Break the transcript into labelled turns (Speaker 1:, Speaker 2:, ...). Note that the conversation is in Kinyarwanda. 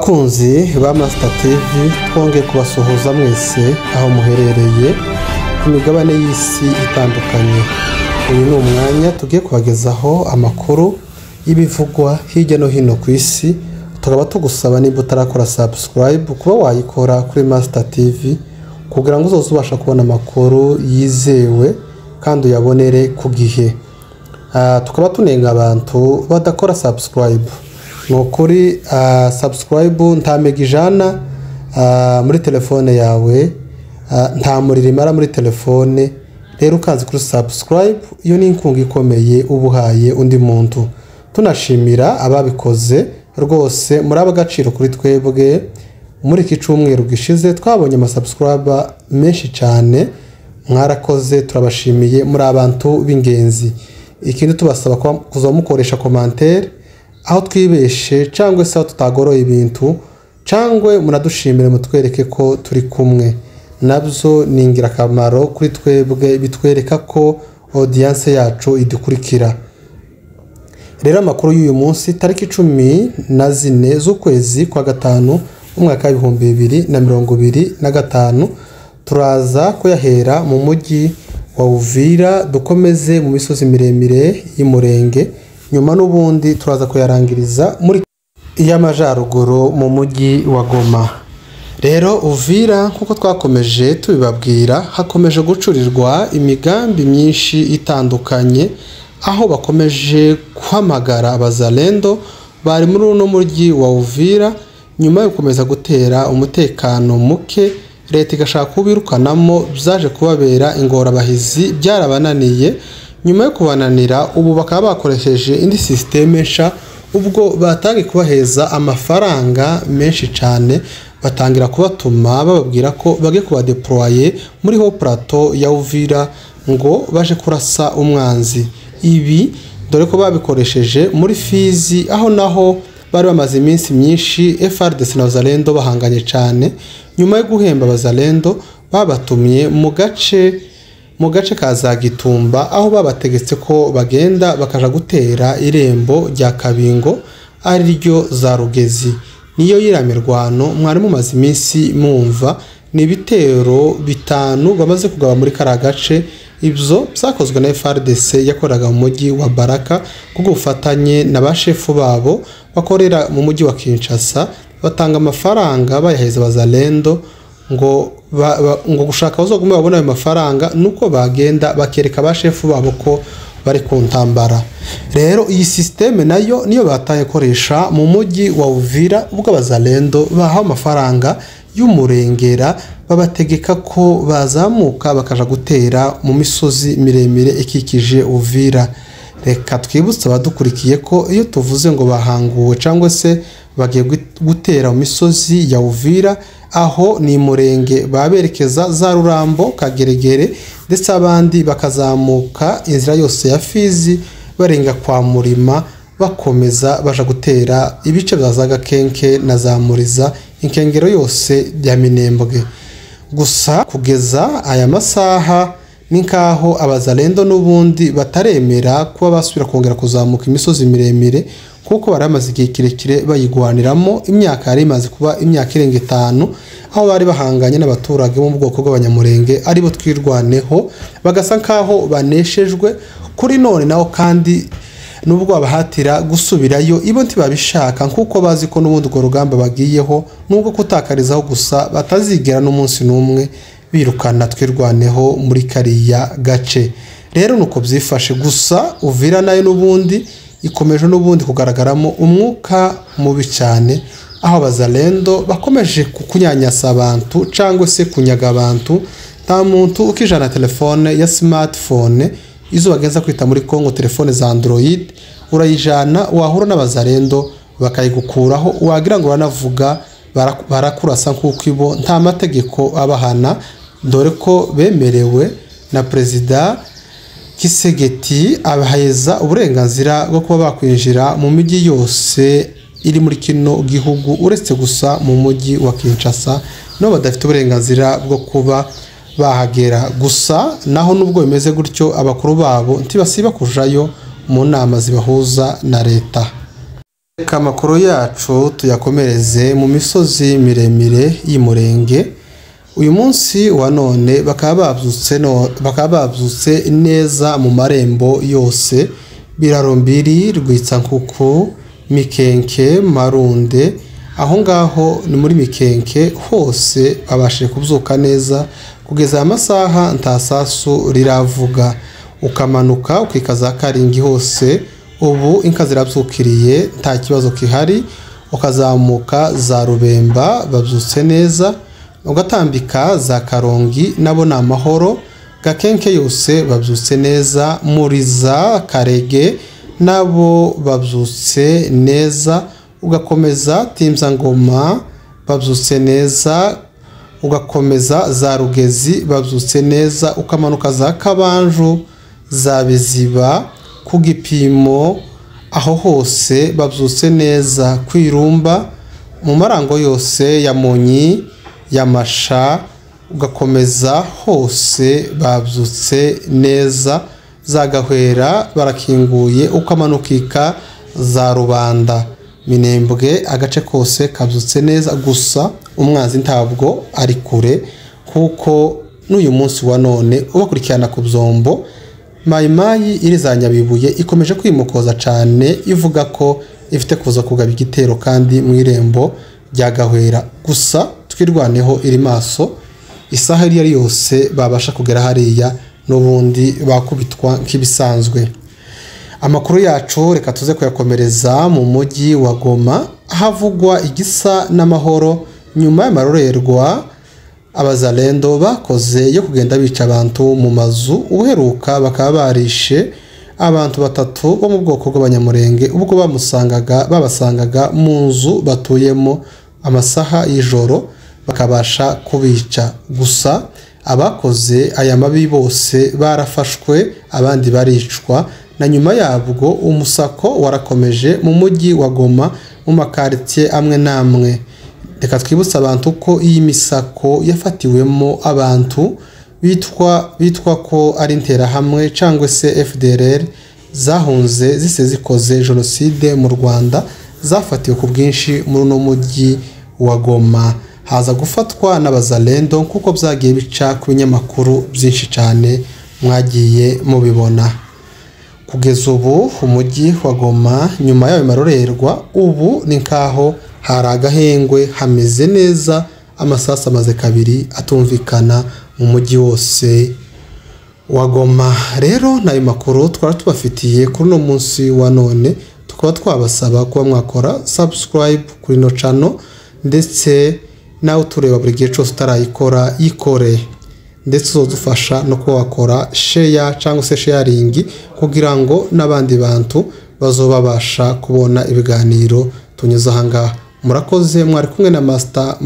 Speaker 1: Abakunzi ba Master TV, twongeye kubasuhuza mwese aho muherereye ku migabane y'isi itandukanye. Uyu ni umwanya tugiye kubagezaho amakuru y'ibivugwa hirya no hino ku isi, tukaba tugusaba niba utarakora subscribe kuba wayikora kuri Master TV kugira ngo uzoze ubasha kubona amakuru yizewe kandi uyabonere ku gihe. Tukaba tunenga abantu badakora subscribe. Ni ukuri, subscribe nta mega 100 muri telefone yawe, nta muriro imara muri telefone. Rero ukazi kuri subscribe, iyo ni inkunga ikomeye uba uhaye undi muntu. Tunashimira ababikoze rwose, muri ab'agaciro kuri twebwe. Muri iki cyumweru gishize twabonye amasubscriber menshi cyane, mwarakoze, turabashimiye, muri abantu b'ingenzi. Ikindi tubasaba kuza mukoresha commentaire aho twibeshe cyangwa se aho tutagoroye ibintu, cyangwa munadushimire mutwereke ko turi kumwe, nabyo ni ingirakamaro kuri twebwe, bitwereka ko audience yacu idukurikira. Rero amakuru y'uyu munsi tariki 14 z'ukwezi kwa gatanu umwaka w'2025, turaza kuyahera mu mujyi wa Uvira, dukomeze mu misozi miremire y'Umurenge, nyuma n'ubundi turaza kuyarangiriza muri y'amajaruguru mu mujyi wa Goma. Rero Uvira, nkuko twakomeje tubibabwira, hakomeje gucurirwa imigambi myinshi itandukanye, aho bakomeje guhamagara abazalendo bari muri uno mujyi wa Uvira nyuma yo gukomeza gutera umutekano muke, leta igashaka kubirukanamo, byaje kubabera ingorabahizi, byarabananiye. Nyuma yo kubananira, ubu bakaba bakoresheje indi systeme nsha, ubwo batangiye kubaheza amafaranga menshi cyane, batangira kubatuma bababwira ko bagiye kubadeployer muri ho plateau ya Uvira ngo baje kurasa umwanzi. Ibi dore ko babikoresheje muri Fizi, aho naho bari bamaze iminsi myinshi FARDC na Wazalendo bahanganye cyane. Nyuma yo guhemba Abazalendo, babatumye mu gace ka za Gitumba, aho babategetse ko bagenda bakaja gutera irembo rya Kabingo ari ryo za Rugezi. Niyo yiramirwano mwari mumaze iminsi mwumva, ni ibitero 5 bamaze kugaba muri kara gace. Ibyo byakozwe na FARDC yakoraga mu mujyi wa Baraka ku bufatanye na ba shefu babo bakorera mu mujyi wa Kinshasa, batanga amafaranga bayaheza Abazalendo ngo ngo gushaka bazogume babona ayo mafaranga, nuko bagenda bakereka ba shefu babo ko bari ku ntambara. Rero iyi systeme nayo niyo bataye koresha mu mujyi wa Uvira, ubwo Abazalendo bahawe amafaranga y'umurengera, babategeka ko bazamuka bakaja gutera mu misozi miremire ikikije Uvira. Reka twibutse abadukurikiye ko iyo tuvuze ngo bahanguwe cyangwa se bagiye gutera mu misozi ya Uvira, aho ni Murenge baberekeza za Rurambo, Kageregere, ndetse abandi bakazamuka inzira yose ya Fizi barenga kwa Murima, bakomeza baja gutera ibice bya za Gakenke na za Muriza, inkengero yose ya Minembwe. Gusa kugeza aya masaha ni nkaho Abazalendo n'ubundi bataremera kuba basubira kongera kuzamuka imisozi miremire, kuko bari bamaze igihe kirekire bayigwaniramo, imyaka yari imaze kuba imyaka irenga 5, aho bari bahanganye n'abaturage bo mu bwoko bw'Abanyamurenge aribo Twirwaneho, bagasa nkaho baneshejwe kuri none. Naho kandi nubwo babahatira gusubirayo, ibo ntibabishaka, nkuko bazi ko n'ubundi urwo rugamba bagiyeho nubwo kutakarizaho gusa batazigera n'umunsi n'umwe birukana Twirwaneho muri kariya gace. Rero nuko byifashe. Gusa Uvira nayo n'ubundi ikomeje n'ubundi kugaragaramo umwuka mubi cyane, aho Abazalendo bakomeje kukunyanyasa abantu cyangwa se kunyaga abantu. Nta muntu ukijana telefone ya smartphone, izo bagenza kwita muri Kongo telefone za Android, urayijana wahura n'Abazalendo bakayigukuraho, wagira ngo baranavuga barakurasa, nkuko ibo nta mategeko abahana, dore ko bemerewe na Perezida Kisegeti abaheza uburenganzira bwo kuba bakwinjira mu mijyi yose iri muri kino gihugu, uretse gusa mu mujyi wa Kinshasa no badafite uburenganzira bwo kuba bahagera. Gusa naho nubwo bimeze gutyo, abakuru babo ntibasiba kujayo mu nama zibahuza na leta. Reka amakuru yacu tuyakomereze mu misozi miremire y'Imurenge. Uyu munsi wa none bakaba babyutse neza mu marembo yose: Birarombiri, Rwitsankuku, Mikenke, Marunde. Aho ngaho ni muri Mikenke hose babashije kubyuka neza. Kugeza aya masaha nta sasu riravuga. Ukamanuka ukikaza Karingi hose ubu inka zirabyukiriye, nta kibazo gihari. Ukazamuka za Rubemba babyutse neza, ugatambika za Karongi nabo ni amahoro. Gakenke yose babyutse neza, muri za Karege nabo babyutse neza, ugakomeza Timzangoma babyutse neza, ugakomeza za Rugezi babyutse neza, ukamanuka za Kabanju, za Biziba ku Gipimo, aho hose babyutse neza. Kwirumba mu marango yose ya Munyi, ya Masha, ugakomeza hose babyutse neza. Za Gahwera barakinguye, ukamanukika za Rubanda, Minembwe, agace kose kabyutse neza. Gusa umwanzi ntabwo ari kure, kuko n'uyu munsi wa none ubakurikirana ku byombo. Mayimayi iri za Nyabibuye ikomeje kwimukoza cyane, ivuga ko ifite kuza kugaba igitero kandi mu irembo rya Gahwera. Gusa Twirwaneho iri maso, isaha iyo ari yose babasha kugera hariya n'ubundi bakubitwa nk'ibisanzwe. Amakuru yacu reka tuze kuyakomereza mu mujyi wa Goma, havugwa igisa n'amahoro nyuma y'amarorerwa abazalendo bakoze yo kugenda bica abantu mu mazu. Uheruka bakaba barishe abantu batatu bo mu bwoko bw'Abanyamurenge ubwo babasangaga mu nzu batuyemo amasaha y'ijoro, bakabasha kubica. Gusa abakoze aya mabi bose barafashwe, abandi baricwa, na nyuma yabwo umusako warakomeje mu mujyi wa Goma mu makaritsiye amwe n'amwe. Reka twibutse abantu ko iyi misako yafatiwemo abantu bitwa ko ari interahamwe cyangwa se FDLR zahunze zise zikoze jenoside mu Rwanda, zafatiwe ku bwinshi muri uno mujyi wa Goma, haza gufatwa n'abazalendo kuko byagiye bica ku binyamakuru byinshi cyane mwagiye mubibona. Kugeza ubu umujyi wa Goma nyuma y'ayo marorerwa ubu ni nkaho hari agahengwe, hameze neza, amasasu amaze kabiri atumvikana mu mujyi wose wa Goma. Rero n'ayo makuru twari tubafitiye kuri uno munsi wa none, tukaba twabasaba kuba mwakora subscribe kuri ino channel, ndetse nawe utureba buri gihe cyose utarayikora yikore, ndetse uzodufasha no kuba wakora share cyangwa se sharing kugira ngo n'abandi bantu bazobabasha kubona ibiganiro tunyuze aha ngaha. Murakoze, mwari kumwe na Master.